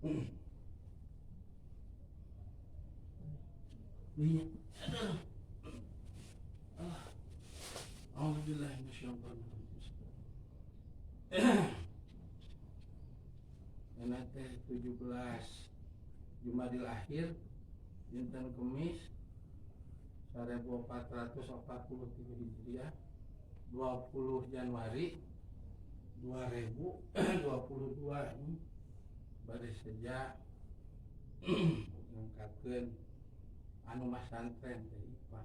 Iya. Aduh. Ah. Alhamdulillah minasyaitonir. Enak teh 17 Jumadil Akhir, dinten Kemis, 1443 Hijriah, 20 Januari 2022. Ini bade seja ngangkatkeun anu masantren teh Ipah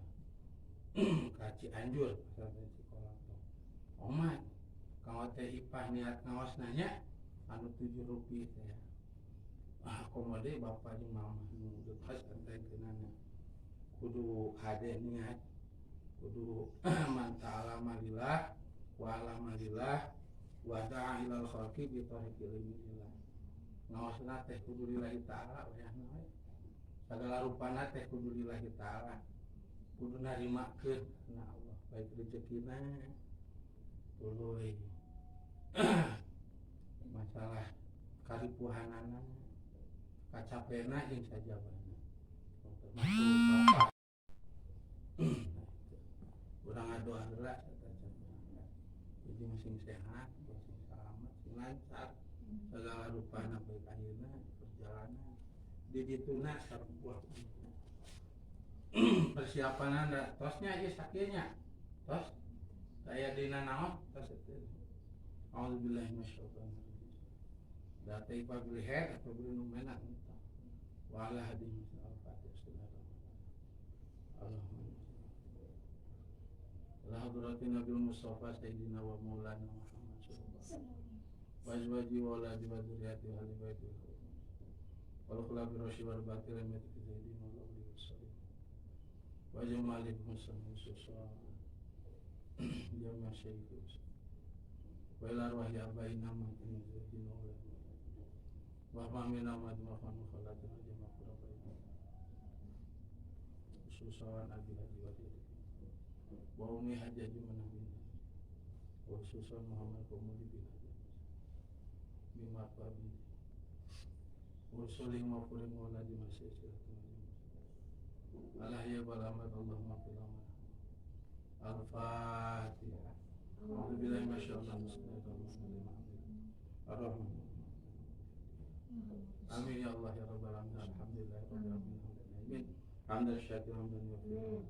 ka Cianjur, Pesantren Cikolotok. Omat kanggo teh Ipah niat ngaos nanya anu tujuh rupiah teh. Ah, komo deui bapak jeung mama nu pasantrenkeunana kudu hade niat, kudu man ta'allama lillah wa 'allama lillah wa da'a ilal khalqi bi tariqil ilmi lillah. Ngaosna teh kudu lillahi ta'ala, wayahna we sagala rupana teh kudu lillahi ta'ala, kudu narimakeun na Allah, baik rezekina tuluy masalah karipuhanana, kacapena jeung sajabana, termasuk bapak. Urang ngadoa heula sateuacan berangkat, jadi sing sehat, sing salamet, sing lancar segala rupana, baik ayeuna perjalanan di dituna sareng buah persiapanana. Tosnya ieu sakieu nya, tos aya dina naon tos itu. Auzubillahi minasyaitonir rajim. Da teh Ipah beli head atau beli nu menak wa ala hadhihi. Al-Fatihah. Allahumma ala hadratin Nabil Mustafa Sayyidina wa Maulana Muhammad sallallahu alaihi wasallam wa azwaji wa auladi wa dzurriyyati wa ahli baiti wal khulafi rasyidin wal batil fi zaidin wa alihi wasallam wa jamalin muslimin susa jama syekh wa ila arwahi abaina ma zaidin wa auladi wa mamina wa wa khalatina jama qurabaina khususan abi haji wa wa umi hajjaj manah bin wa khususan Muhammad Qumuli bin Hajjaj bima bin Usuling mafulim waladi masih Allah ya balamat. Allahumma fil. Al-Fatihah. Alhamdulillah, Masya Allah. Ar-Rahman. Amin ya Allah ya Rabbal alamin. Alhamdulillah rabbil alamin. Hamdan syakir hamdan yafi.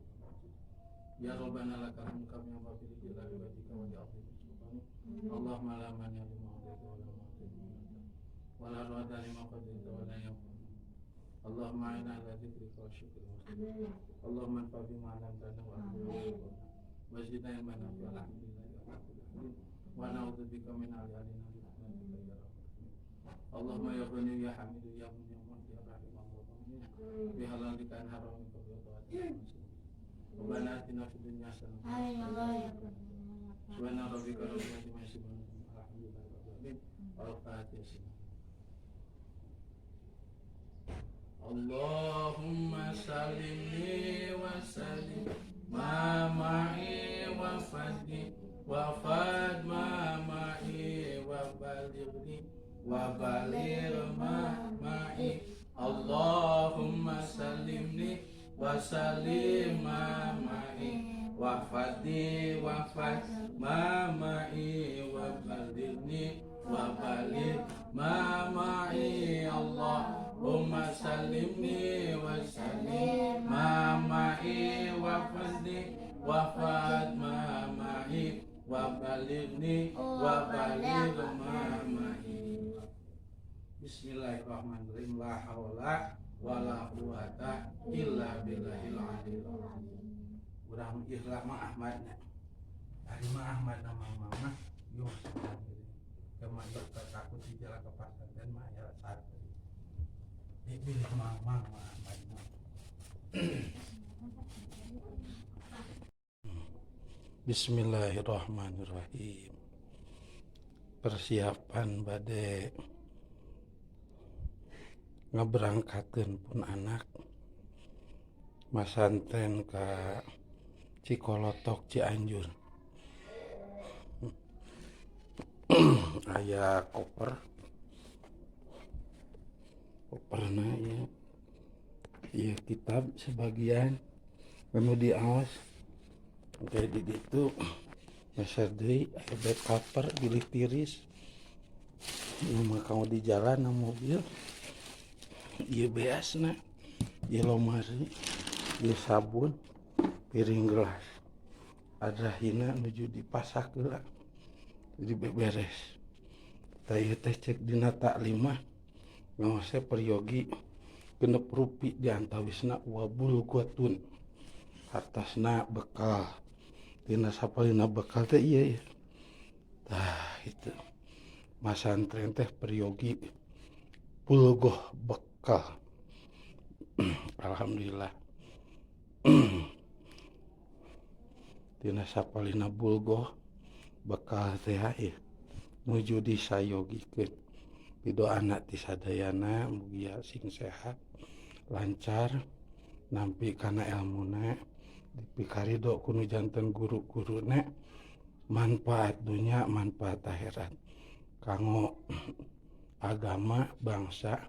Ya Rabbana lakal hamdu kama yanbaghi li jalali wajhika wa li 'azimi sultanik. Allahumma la mani'a lima a'taita wa la mu'ti lima mana'ta wa la radda lima qadaita wa la yanfa'u. Allahumma a'inna ala dzikrika wa syukrika wa husni. Allahumma anfa' bima 'allamtana wa 'allimna wa zidna ilman nafi'an. Alhamdulillahi ala kulli halin wa na'udzubika min hali alina bi rahmatika ya rabbal alamin. Allahumma ya ghani ya hamidu ya mun ya mun ya rahim Allahumma bi halalika an haramika bi ta'atika. Rabbana atina fid dunya hasanah. Subhana rabbika rabbil izzati amma yasifun. Alhamdulillahi rabbil alamin. Al-Fatihah. Allahumma sallimni wa sallim ma ma'i wa fadli wa fad ma ma'i wa balighni wa baligh ma ma'i. Allahumma sallimni wa sallim ma ma'i wa fadli wa fad ma ma'i wa balighni wa baligh ma ma'i. Allahumma sallimni wa sallim ma ma'i wa fadli wa fad ma ma'i wa balighni wa baligh ma ma'i. Bismillahirrahmanirrahim. La haula wala quwata illa billahil aliyil azim. Urang ikhlas mah Ahmadna. Ari mah Ahmad nama mama yo kema ieu takut di jalan ke pasantren mah ya santri. Dipilih mang mang mah Ahmad mah. Bismillahirrahmanirrahim. Persiapan bade ngeberangkatkeun pun anak masantren ka Cikolotok, Cianjur. Aya koper. Koperna ya. Ieu kitab sebagian anu diaos. Engke di ditu meser deui aya bed cover bilih tiris. Ieu mah kanggo di jalan na mobil. Ieu beasna, ieu lomari, ieu sabun, piring gelas. Adrahina nuju dipasak heula, nuju beberes. Tah ieu teh cek dina taklim mah ngaos teh peryogi genep rupi di antawisna wa bulgotun. Hartasna bekal. Tina sapalina bekal teh ieu. Tah itu. Masantren teh peryogi bulgoh bekal. Alhamdulillah. Tina sapalina bulgoh bekal teh ieu nuju disayogikeun. Pidoana ti sadayana mugia sing sehat, lancar, nampi kana elmuna, dipikarido ku nu janten guru-guruna, manfaat dunya, manfaat akhirat. Kanggo agama, bangsa,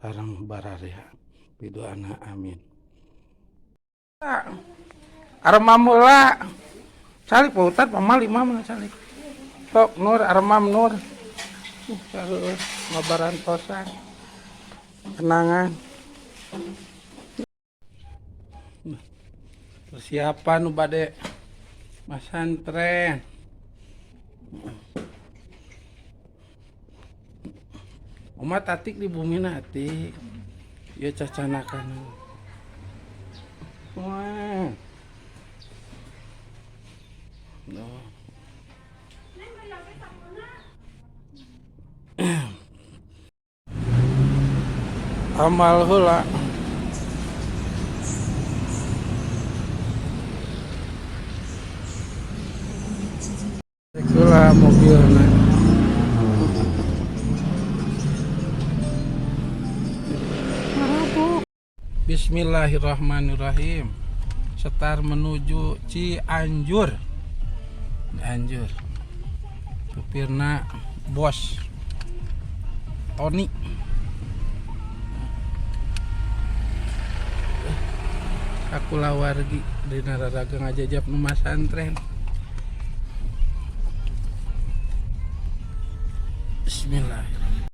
sareng bararea. Pidoana amin. Aremam heula. Calik Pak Ustad, pamali mah calik. Sok Nur, aremam Nur. Sareueuh ngabarantosan. Kenangan. Persiapan nu bade masantren. Oma tatik di bumi nati. Ieu cacanakan. Wah. No. Amal heula. Heula mobilna. Bismillahirrahmanirrahim. Setar menuju Cianjur. Cianjur. Supirna bos Tony. Aku lawargi dina raraga ngajajap nu masantren. Bismillah.